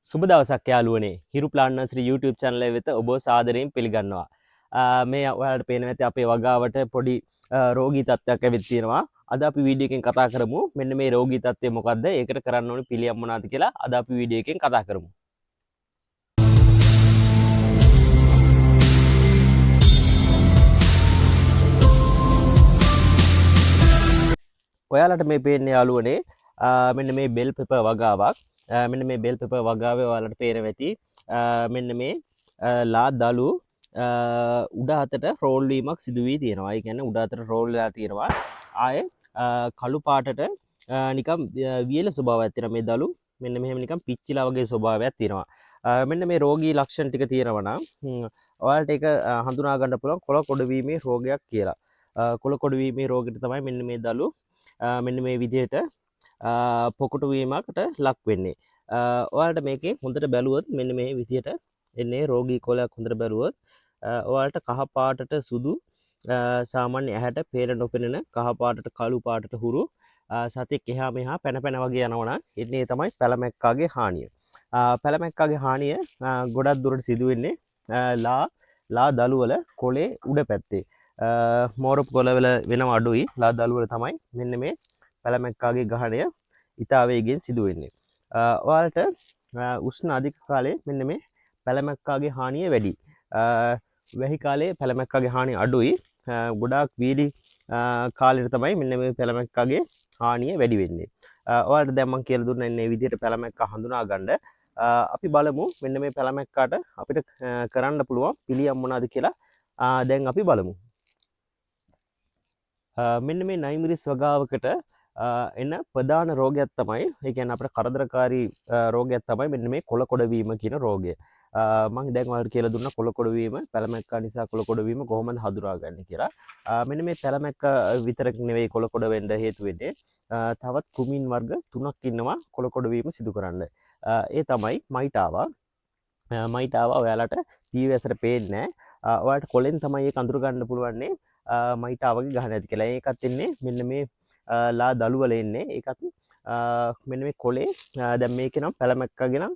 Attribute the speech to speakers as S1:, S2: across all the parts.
S1: සුබ දවසක් යාළුවනේ. හිරු ප්ලාන්ට් නර්සරි YouTube channel එක වෙත ඔබව සාදරයෙන් පිළිගන්නවා. මේ ඔයාලට පේනවා ඇති අපේ වගාවට පොඩි රෝගී තත්ත්වයක් ඇවිත් තියෙනවා. අද අපි වීඩියෝ එකෙන් කතා කරමු මෙන්න මේ රෝගී තත්ත්වය මොකද්ද, ඒකට කරන්න ඕනේ පිළියම් මොනවද කියලා අද අපි වීඩියෝ එකෙන් කතා කරමු. ඔයාලට මේ පේන්නේ යාළුවනේ මෙන්න මේ බෙල් පෙපර් වගාවක්. මෙන්න මේ බෙල් පෙපර් වගාවේ ඔයාලට පේනවා ඇති මෙන්න මේ ලා දලු උඩ අතට රෝල් වීමක් සිදු වී තියෙනවා. ඒ කියන්නේ උඩ අතට රෝල් වෙලා තියෙනවා. ආයේ කළු පාටට නිකන් වියල ස්වභාවයක් තියෙනවා මේ දලු. මෙන්න මෙහෙම නිකන් පිච්චිලා වගේ ස්වභාවයක් තියෙනවා. මෙන්න මේ රෝගී ලක්ෂණ ටික තියෙනවා නම් ඔයාලට ඒක හඳුනා ගන්න පුළුවන් කොළ කොඩ වීමේ රෝගයක් කියලා. කොළ කොඩ වීමේ රෝගෙට තමයි මෙන්න මේ දලු මෙන්න මේ විදිහට පොකුටු වීමකට ලක් වෙන්නේ. ඔයාලට මේකේ හොඳට බැලුවොත් මෙන්න මේ විදිහට එන්නේ රෝගී කොළයක් හොඳට බැලුවොත් ඔයාලට කහ පාටට සුදු, සාමාන්‍ය ඇහැට පේන නොපෙනෙන කහ පාටට කළු පාටට හුරු, සතෙක් එහා මෙහා පැන පැන වගේ යනවා නම් එන්නේ තමයි පැලමැක්කාගේ හානිය. පැලමැක්කාගේ හානිය ගොඩක් දුරට සිදු වෙන්නේ ලා දළුවල කොළේ උඩ පැත්තේ. මෝරපු කොළවල වෙනව අඩුයි. ලා දළුවල තමයි මෙන්න මේ පැලමැක්කාගේ ගහණය ඉතා වේගයෙන් සිදු වෙන්නේ. ඔයාලට උෂ්ණ අධික කාලේ මෙන්න මේ පැලමැක්කාගේ හානිය වැඩි. වැහි කාලේ පැලමැක්කාගේ හානිය අඩුයි. ගොඩාක් වීලි කාලෙට තමයි මෙන්න මේ පැලමැක්කාගේ හානිය වැඩි වෙන්නේ. ඔයාලට දැන් මං කියලා දුන්නා ඉන්නේ මේ විදිහට පැලමැක්කා හඳුනා ගන්න. අපි බලමු මෙන්න මේ පැලමැක්කාට අපිට කරන්න පුළුවන් පිළියම් මොනවද කියලා. දැන් අපි බලමු. මෙන්න මේ නයිමිරිස් වගාවකට එන ප්‍රධාන රෝගයක් තමයි, ඒ කියන්නේ අපිට කරදරකාරී රෝගයක් තමයි මෙන්න මේ කොළ කොඩ වීම කියන රෝගය. මං දැන් ඔයාලට කියලා දුන්නා කොළ කොඩ වීම, පැලමැක්කා නිසා කොළ කොඩ වීම කොහොමද හඳුනාගන්නේ කියලා. මෙන්න මේ පැලමැක්කා විතරක් නෙවෙයි කොළ කොඩ වෙන්න හේතු වෙන්නේ. තවත් කුමින් වර්ග තුනක් ඉන්නවා කොළ කොඩ වීම සිදු කරන්න. ඒ තමයි මයිටාවා. මයිටාවා ඔයාලට පීවැසට පේන්නේ නෑ. ඔයාලට කොළෙන් තමයි ඒක අඳුර ගන්න පුළුවන්නේ. මයිටාවගේ ගහන ඇති කියලා. ඒකත් එන්නේ මෙන්න මේ ලා දළු වල එන්නේ. ඒකත් මෙන්න මේ කොළේ, දැන් මේකේ නම් පැලමැක්කගේ නම්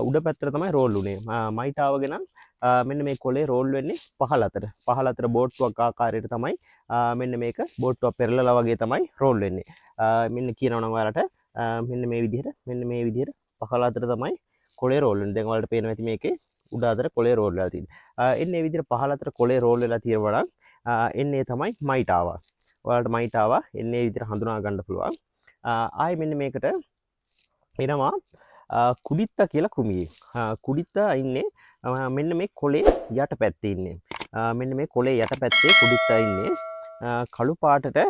S1: උඩ පැත්තට තමයි රෝල් උනේ. මයිටාවගේ නම් මෙන්න මේ කොළේ රෝල් වෙන්නේ පහළ අතට. පහළ අතට බෝට්ටුවක් ආකාරයට තමයි මෙන්න මේක බෝට්ටුවක් පෙරලලා වගේ තමයි රෝල් වෙන්නේ. මෙන්න කියනවා නම් ඔයාලට මෙන්න මේ විදිහට, මෙන්න මේ විදිහට පහළ අතට තමයි කොළේ රෝල් වෙන්නේ. දැන් ඔයාලට පේනවා ඇති මේකේ උඩ අතට කොළේ රෝල් වෙලා තියෙන්නේ. එන්නේ මේ විදිහට පහළ අතට කොළේ රෝල් වෙලා තියෙනවා නම් එන්නේ තමයි මයිටාවා. ඔයාලට මයිටාවා එන්නේ විදිහට හඳුනා ගන්න පුළුවන්. ආයෙ මෙන්න මේකට එනවා කුඩිත්තා කියලා කෘමියෙක්. කුඩිත්තා ඉන්නේ මෙන්න මේ කොළේ යට පැත්තේ ඉන්නේ. මෙන්න මේ කොළේ යට පැත්තේ කුඩිත්තා ඉන්නේ. කළු පාටට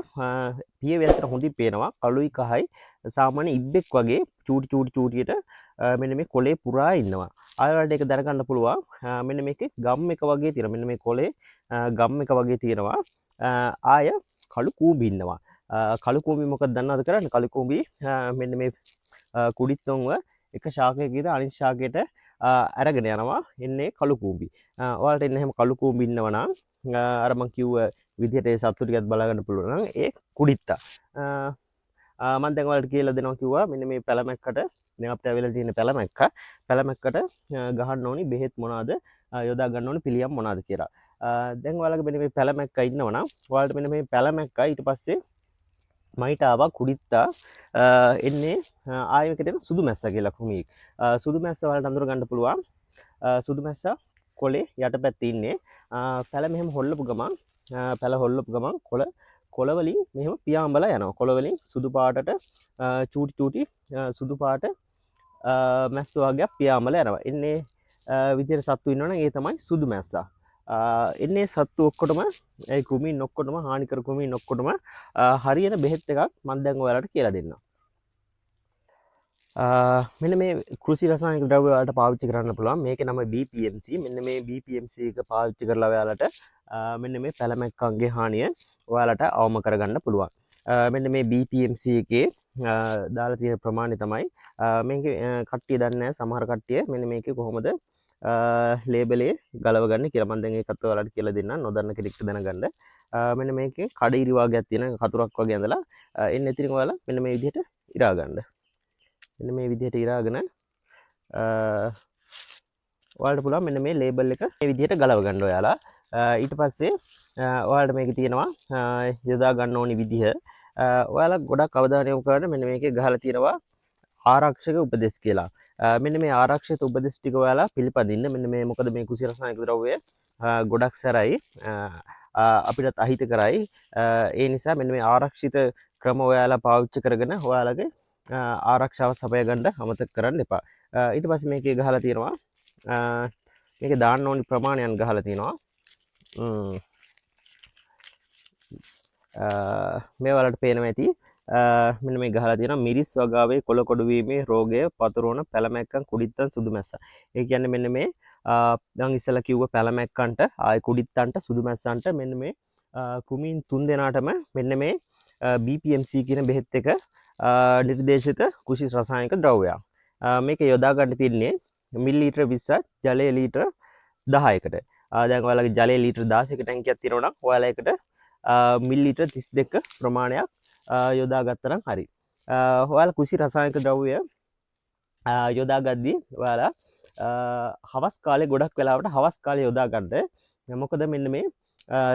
S1: පියවැසට හොඳින් පේනවා. කළුයි කහයි සාමාන්‍ය ඉබ්බෙක් වගේ චූටි චූටි චූටියට මෙන්න මේ කොළේ පුරා ඉන්නවා. ආයෙ ඔයාලට ඒක දැනගන්න පුළුවන්. මෙන්න මේකේ ගම් එක වගේ තියෙනවා. මෙන්න මේ කොළේ ගම් එක වගේ තියෙනවා. ආය කළු කූඹි ඉන්නවා. කළු කූඹි මොකද දන්නවද කරන්නේ? කළු කූඹි මෙන්න මේ කුඩිත්තොන්ව එක ශාකයක ඉඳන් අනිත් ශාකයට අරගෙන යනවා. එන්නේ කළු කූඹි. ඔයාලට එන්න එහෙම කළු කූඹි ඉන්නවා නම් අර මං කිව්ව විදිහට ඒ සත්තු ටිකත් බලා ගන්න පුළුවන් නම් ඒ කුඩිත්තා. මං දැන් ඔයාලට කියලා දෙනවා කිව්වා මෙන්න මේ පැලමැක්කට දැන් අපිට ඇවිල්ලා තියෙන පැලමැක්කට ගහන්න ඕනි බෙහෙත් මොනවාද, යොදා ගන්න ඕනි පිළියම් මොනවාද කියලා. දැන් ඔයාලගේ මෙන්න මේ පැලමැක්කා ඉන්නවා නම් ඔයාලට මෙන්න මේ පැලමැක්කා ඊට පස්සේ මයිටාවා කුඩිත්තා එන්නේ ආයෙ එන සුදු මැස්සා කියලා කෘමියෙක්. සුදු මැස්සා ඔයාලට අඳුර ගන්න පුළුවන්. සුදු මැස්සා කොළේ යටපැත්තේ ඉන්නේ. පැල මෙහෙම හොල්ලපු ගමන්, පැල හොල්ලපු ගමන් කොළ වලින් මෙහෙම පියාඹලා යනවා. කොළ වලින් සුදු පාටට චූටි චූටි සුදු පාට මැස්ස වගේක් පියාඹලා යනවා. එන්නේ විදියට සත්තු ඉන්නවනම් ඒ තමයි සුදු මැස්සා. එන්නේ සත්තු ඔක්කොටම, ඒ කෘමීන් ඔක්කොටම, හානිකර කෘමීන් ඔක්කොටම හරියන බෙහෙත් එකක් මම දැන් ඔයාලට කියලා දෙන්නම්. මෙන්න මේ කෘෂි රසායනික ද්‍රව්‍ය ඔයාලට පාවිච්චි කරන්න පුළුවන්. මේකේ නම BPMC. මෙන්න මේ BPMC එක පාවිච්චි කරලා ඔයාලට මෙන්න මේ පැලමැක්කන්ගේ හානිය ඔයාලට අවම කරගන්න පුළුවන්. මෙන්න මේ BPMC එකේ දාලා තියෙන ප්‍රමාණය තමයි මේකේ කට්ටිය දන්නේ නැහැ. සමහර කට්ටිය මෙන්න මේකේ කොහොමද ලේබලේ ගලව ගන්න කියලා. මම දැන් ඒකත් ඔයාලට කියලා දෙන්නම් නොදන්න කෙනෙක්ට දැනගන්න. මෙන්න මේකේ කඩ ඉරි වගේක් තියෙන කතුරක් වගේ ඇඳලා එන්න ඉතින් ඔයාලා මෙන්න මේ විදිහට ඉරා ගන්න. මෙන්න මේ විදිහට ඉරාගෙන ඔයාලට පුළුවන් මෙන්න මේ ලේබල් එක මේ විදිහට ගලව ගන්න ඔයාලා. ඊට පස්සේ ඔයාලට මේකේ තියෙනවා යොදා ගන්න ඕනි විදිහ. ඔයාලා ගොඩක් අවධානය යොමු කරන්න මෙන්න මේකේ ගහලා තියෙනවා ආරක්ෂක උපදෙස් කියලා. මෙන්න මේ ආරක්ෂිත උපදෙස් ටික ඔයාලා පිළිපදින්න. මෙන්න මේ මොකද මේ කුසි රසායනික ද්‍රව්‍ය ගොඩක් සැරයි අපිටත් අහිත කරයි. ඒ නිසා මෙන්න මේ ආරක්ෂිත ක්‍රම ඔයාලා පාවිච්චි කරගෙන ඔයාලගේ ආරක්ෂාව සපය ගන්න අමතක කරන්න එපා. ඊට පස්සේ මේකේ ගහලා තියෙනවා මේකේ දාන්න ඕනි ප්‍රමාණයන් ගහලා තියෙනවා. මේ ඔයාලට පේනවා ඇති. මෙන්න මේ ගහලා තියෙනවා මිරිස් වගාවේ කොළ කොඩු වීමේ රෝගය පතුරවන පැලමැක්කන් කුඩිත්තන් සුදු මැස්සා. ඒ කියන්නේ මෙන්න මේ දැන් ඉස්සෙල්ලා කිව්ව පැලමැක්කන්ට ආයේ කුඩිත්තන්ට සුදු මැස්සන්ට මෙන්න මේ කෘමීන් තුන් දෙනාටම මෙන්න මේ BPMC කියන බෙහෙත් එක නිර්දේශිත කුෂි රසායනික ද්‍රව්‍යයක්. මේක යොදා ගන්න තියන්නේ මිලිලීටර 20ක් ජලය ලීටර 10කට. දැන් ඔයාලගේ ජලය ලීටර 16ක ටැංකියක් තියෙනවා නම් ඔයාලා ඒකට මිලිලීටර 32 ප්‍රමාණයක් යොදා ගත්තා නම් හරි. ඔයාලා කුෂි රසායනික ද්‍රව්‍ය යොදා ගද්දී ඔයාලා හවස් කාලේ ගොඩක් වෙලාවට හවස් කාලේ යොදා ගන්න. මොකද මෙන්න මේ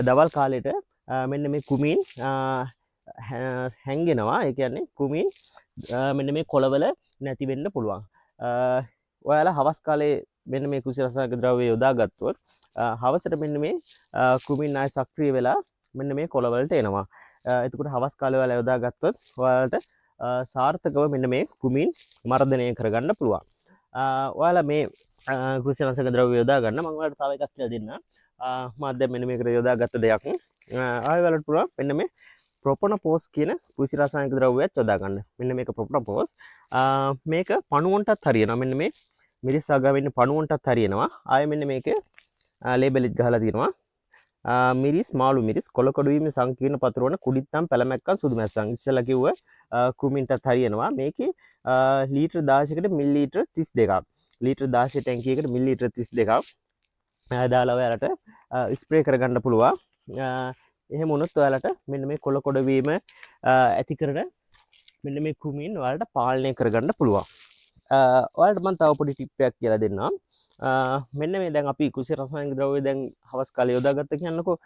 S1: දවල් කාලෙට මෙන්න මේ කුමීන් හැංගෙනවා. ඒ කියන්නේ කුමීන් මෙන්න මේ කොළවල නැති වෙන්න පුළුවන්. ඔයාලා හවස් කාලේ මෙන්න මේ කුසි රසායනික ද්‍රව්‍ය යොදා ගත්තොත් හවසට මෙන්න මේ කුමීන් ආය සක්‍රිය වෙලා මෙන්න මේ කොළවලට එනවා. එතකොට හවස් කාලේ ඔයාලා යොදා ගත්තොත් ඔයාලට සාර්ථකව මෙන්න මේ කුමීන් මර්ධනය කරගන්න පුළුවන්. ඔයාලා මේ කුසි රසායනික ද්‍රව්‍ය යොදා ගන්න. මම ඔයාලට තව එකක් කියලා දෙන්නම්. මම දැන් මෙන්න මේකට යොදා ගත්ත දෙයක්. ආයෙ ඔයාලට පුළුවන් මෙන්න මේ ප්‍රොපනපෝස් කියන කුසි රසායනික ද්‍රව්‍යයක් යොදා ගන්න. මෙන්න මේක ප්‍රොපනපෝස්. මේක පණුවන්ටත් හරියනවා. මෙන්න මේ මිරිස් වගාවේ ඉන්න පණුවන්ටත් හරියනවා. ආයෙ මෙන්න මේකේ ලේබල් එක ගහලා තියෙනවා. මිරිස් මාළු මිරිස් කොළ කොඩු වීමේ සංකීර්ණ පතුරවන කුඩිත්තම් පැලමැක්කන් සුදු මැස්සන්. ඉස්සෙල්ලා කිව්ව කෘමීන්ටත් හරියනවා. මේකේ ලීටර 16කට මිලිලීටර 32ක්. ලීටර 16 ටැංකියකට මිලිලීටර 32ක් දාලා ඔයාලට ස්ප්‍රේ කරගන්න පුළුවන්. එහෙම වුණොත් ඔයාලට මෙන්න මේ කොළ කොඩ වීම ඇති කරන මෙන්න මේ කෘමීන් ඔයාලට පාලනය කරගන්න පුළුවන්. ඔයාලට මම තව පොඩි ටිප් එකක් කියලා දෙන්නම්. මෙන්න මේ දැන් අපි කුසි රසායනික ද්‍රව්‍ය දැන් හවස් කාලේ යොදාගත්ත කියන්නකෝ.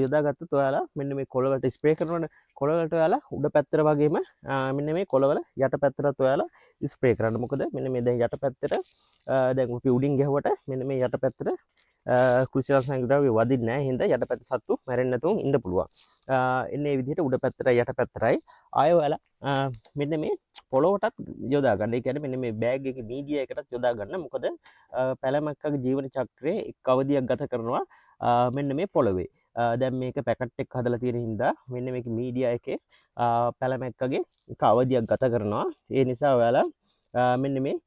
S1: යොදාගත්තොත් ඔයාලා මෙන්න මේ කොළ වලට ස්ප්‍රේ කරනවනේ. කොළ වලට ඔයාලා උඩ පැත්තට වගේම මෙන්න මේ කොළවල යට පැත්තටත් ඔයාලා ස්ප්‍රේ කරන්න. මොකද මෙන්න මේ දැන් යට පැත්තට දැන් අපි උඩින් ගැහුවට මෙන්න මේ යට පැත්තට කුසි රසායනික ද්‍රව්‍ය වදින්නේ නැහැ. හින්දා යට පැත්ත සත්තු මැරෙන්නේ නැතුව ඉන්න පුළුවන්. එන්නේ මේ විදිහට උඩ පැත්තටයි යට පැත්තටයි ආයෙ ඔයාලා මෙන්න මේ පොළොවටත් යොදා ගන්න. ඒ කියන්නේ මෙන්න මේ බෑග් එකේ මීඩියා එකටත් යොදා ගන්න. මොකද පැලමැක්කගේ ජීවන චක්‍රයේ එක් අවධියක් ගත කරනවා මෙන්න මේ පොළොවේ. දැන් මේක පැකට් එක හදලා තියෙන හින්දා මෙන්න මේක මීඩියා එකේ පැලමැක්කගේ එක අවධියක් ගත කරනවා. ඒ නිසා ඔයාලා මෙන්න මේ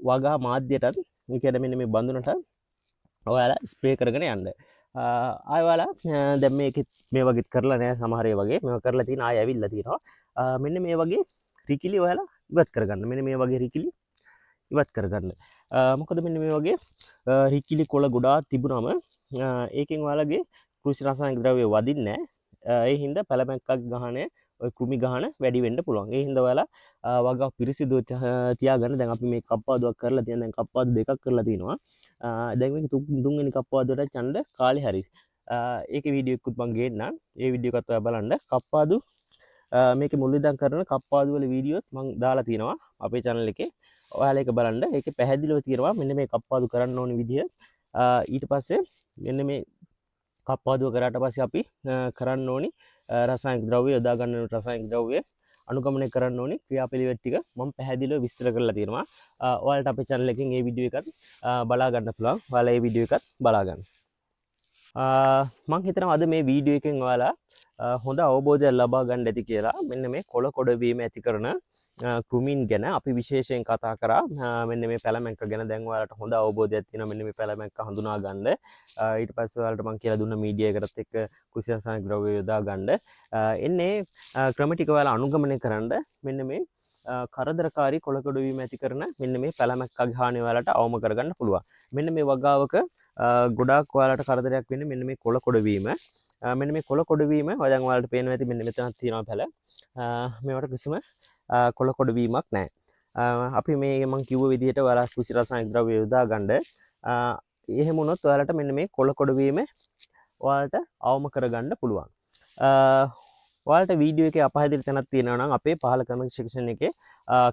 S1: වගා මාධ්‍යයටත්, ඒ කියන්නේ මෙන්න මේ බඳුනටත් ඔයාලා ස්ප්‍රේ කරගෙන යන්න. ආයෙ ඔයාලා දැන් මේකෙත් මේ වගේත් කරලා නෑ සමහර ඒ වගේ. මේවා කරලා තියෙන ආයෙ ඇවිල්ලා තියෙනවා. මෙන්න මේ වගේ රිකිලි ඔයාලා ඉවත් කරගන්න. මෙන්න මේ වගේ රිකිලි ඉවත් කරගන්න. මොකද මෙන්න මේ වගේ රිකිලි කොළ ගොඩාක් තිබුණාම ඒකෙන් ඔයාලගේ කෘෂි රසායනික ද්‍රව්‍ය වදින්නේ නෑ. ඒ හින්දා පැලමැක්කක් ගහන ඔය කෘමි ගහන වැඩි වෙන්න පුළුවන්. ඒ හින්දා ඔයාලා වගාව පිරිසිදුව තියාගන්න. දැන් අපි මේ කප්පාදුවක් කරලා තියෙන, දැන් කප්පාදු දෙකක් කරලා තිනවා. දැන් මේක තුන්වෙනි කප්පාදුවට ඡන්ද කාලේ හරි. ඒකේ වීඩියෝ එකකුත් මං ගේන්නම්. ඒ වීඩියෝ එකත් ඔයා බලන්න. මේකේ මුල ඉඳන් කරන කප්පාදු වල වීඩියෝස් මං දාලා තිනවා අපේ channel එකේ. ඔයාලා ඒක බලන්න. ඒකේ පැහැදිලිව තියෙනවා මෙන්න මේ කප්පාදු කරන්න ඕනි විදිය. ඊට පස්සේ මෙන්න මේ කප්පාදුව කරාට පස්සේ අපි කරන්න ඕනි රසායනික ද්‍රව්‍ය යොදා ගන්න ඕනි රසායනික ද්‍රව්‍ය අනුගමනය කරන්න ඕනි ක්‍රියාපිළිවෙත් ටික මම පැහැදිලිව විස්තර කරලා තියෙනවා. ඔයාලට අපේ channel එකෙන් මේ වීඩියෝ එකත් බලා ගන්න පුළුවන්. ඔයාලා මේ වීඩියෝ එකත් බලා ගන්න. මං හිතනවා අද මේ වීඩියෝ එකෙන් ඔයාලා හොඳ අවබෝධයක් ලබා ගන්න ඇති කියලා. මෙන්න මේ කොළ කොඩ වීම ඇති කරන කෘමීන් ගැන අපි විශේෂයෙන් කතා කරා. මෙන්න මේ පැලමැක්ක ගැන දැන් ඔයාලට හොඳ අවබෝධයක් තියෙනවා. මෙන්න මේ පැලමැක්ක හඳුනා ගන්න. ඊට පස්සේ ඔයාලට මං කියලා දුන්න මීඩියා එකටත් එක්ක කෘෂි රසායනික ද්‍රව්‍ය යොදා ගන්න. එන්නේ ක්‍රම ටික ඔයාලා අනුගමනය කරන්න. මෙන්න මේ කරදරකාරී කොළ කොඩ වීම ඇති කරන මෙන්න මේ පැලමැක්කගේ හානිය ඔයාලට අවම කරගන්න පුළුවන්. මෙන්න මේ වගාවක ගොඩාක් ඔයාලට කරදරයක් වෙන්නේ මෙන්න මේ කොළ කොඩ වීම. මෙන්න මේ කොළ කොඩ වීම ඔය දැන් ඔයාලට පේනවා ඇති මෙන්න මෙතනක් තියෙනවා පැල. මේවට කිසිම කොළ කොඩ වීමක් නැහැ. අපි මේ මං කිව්ව විදිහට ඔයාලා කෘෂි රසායනික ද්‍රව්‍ය යොදා ගන්න. එහෙම වුණොත් ඔයාලට මෙන්න මේ කොළ කොඩ වීම ඔයාලට අවම කරගන්න පුළුවන්. ඔයාලට වීඩියෝ එකේ අපහැදිලි තැනක් තියෙනවා නම් අපේ පහළ කමෙන්ට් සෙක්ෂන් එකේ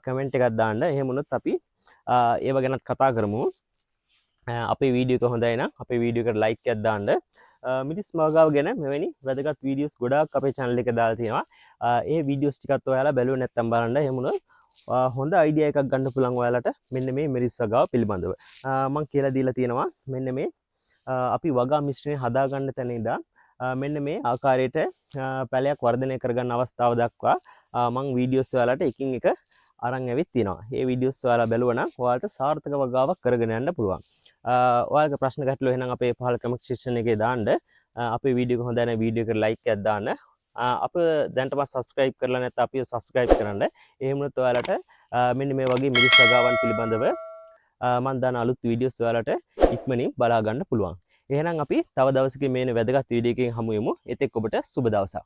S1: කමෙන්ට් එකක් දාන්න. එහෙම වුණොත් අපි ඒව ගැනත් කතා කරමු. අපේ වීඩියෝ එක හොඳයි නම් අපේ වීඩියෝ එකට ලයික් එකක් දාන්න. මිරිස් වගාව ගැන මෙවැනි වැදගත් වීඩියෝස් ගොඩාක් අපේ channel එකේ දාලා තියෙනවා. ඒ වීඩියෝස් ටිකත් ඔයාලා බැලුවේ නැත්නම් බලන්න. එහෙම වුණොත් හොඳ අයිඩියා එකක් ගන්න පුළුවන් ඔයාලට මෙන්න මේ මිරිස් වගාව පිළිබඳව. මං කියලා දීලා තියෙනවා මෙන්න මේ අපි වගා මිශ්‍රණය හදාගන්න තැන ඉඳන් මෙන්න මේ ආකාරයට පැලයක් වර්ධනය කරගන්න අවස්ථාව දක්වා මං වීඩියෝස් ඔයාලට එකින් එක අරන් ඇවිත් තියෙනවා. මේ වීඩියෝස් ඔයාලා බැලුවා නම් ඔයාලට සාර්ථක වගාවක් කරගෙන යන්න පුළුවන්. ඔයාලගේ ප්‍රශ්න ගැටලු එහෙනම් අපේ පහළ කමෙන්ට් සෙක්ෂන් එකේ දාන්න. අපේ වීඩියෝ එක හොඳයි නම් වීඩියෝ එකට ලයික් එකක් දාන්න. අප දැනටමත් සබ්ස්ක්‍රයිබ් කරලා නැත්නම් අපිව සබ්ස්ක්‍රයිබ් කරන්න. එහෙම වුණොත් ඔයාලට මෙන්න මේ වගේ මිරිස් වගාවන් පිළිබඳව මං දාන අලුත් වීඩියෝස් ඔයාලට ඉක්මනින් බලා ගන්න පුළුවන්. එහෙනම් අපි තව දවසකින් මේ වැදගත් වීඩියෝ එකකින් හමු වෙමු. එතෙක් ඔබට සුබ දවසක්.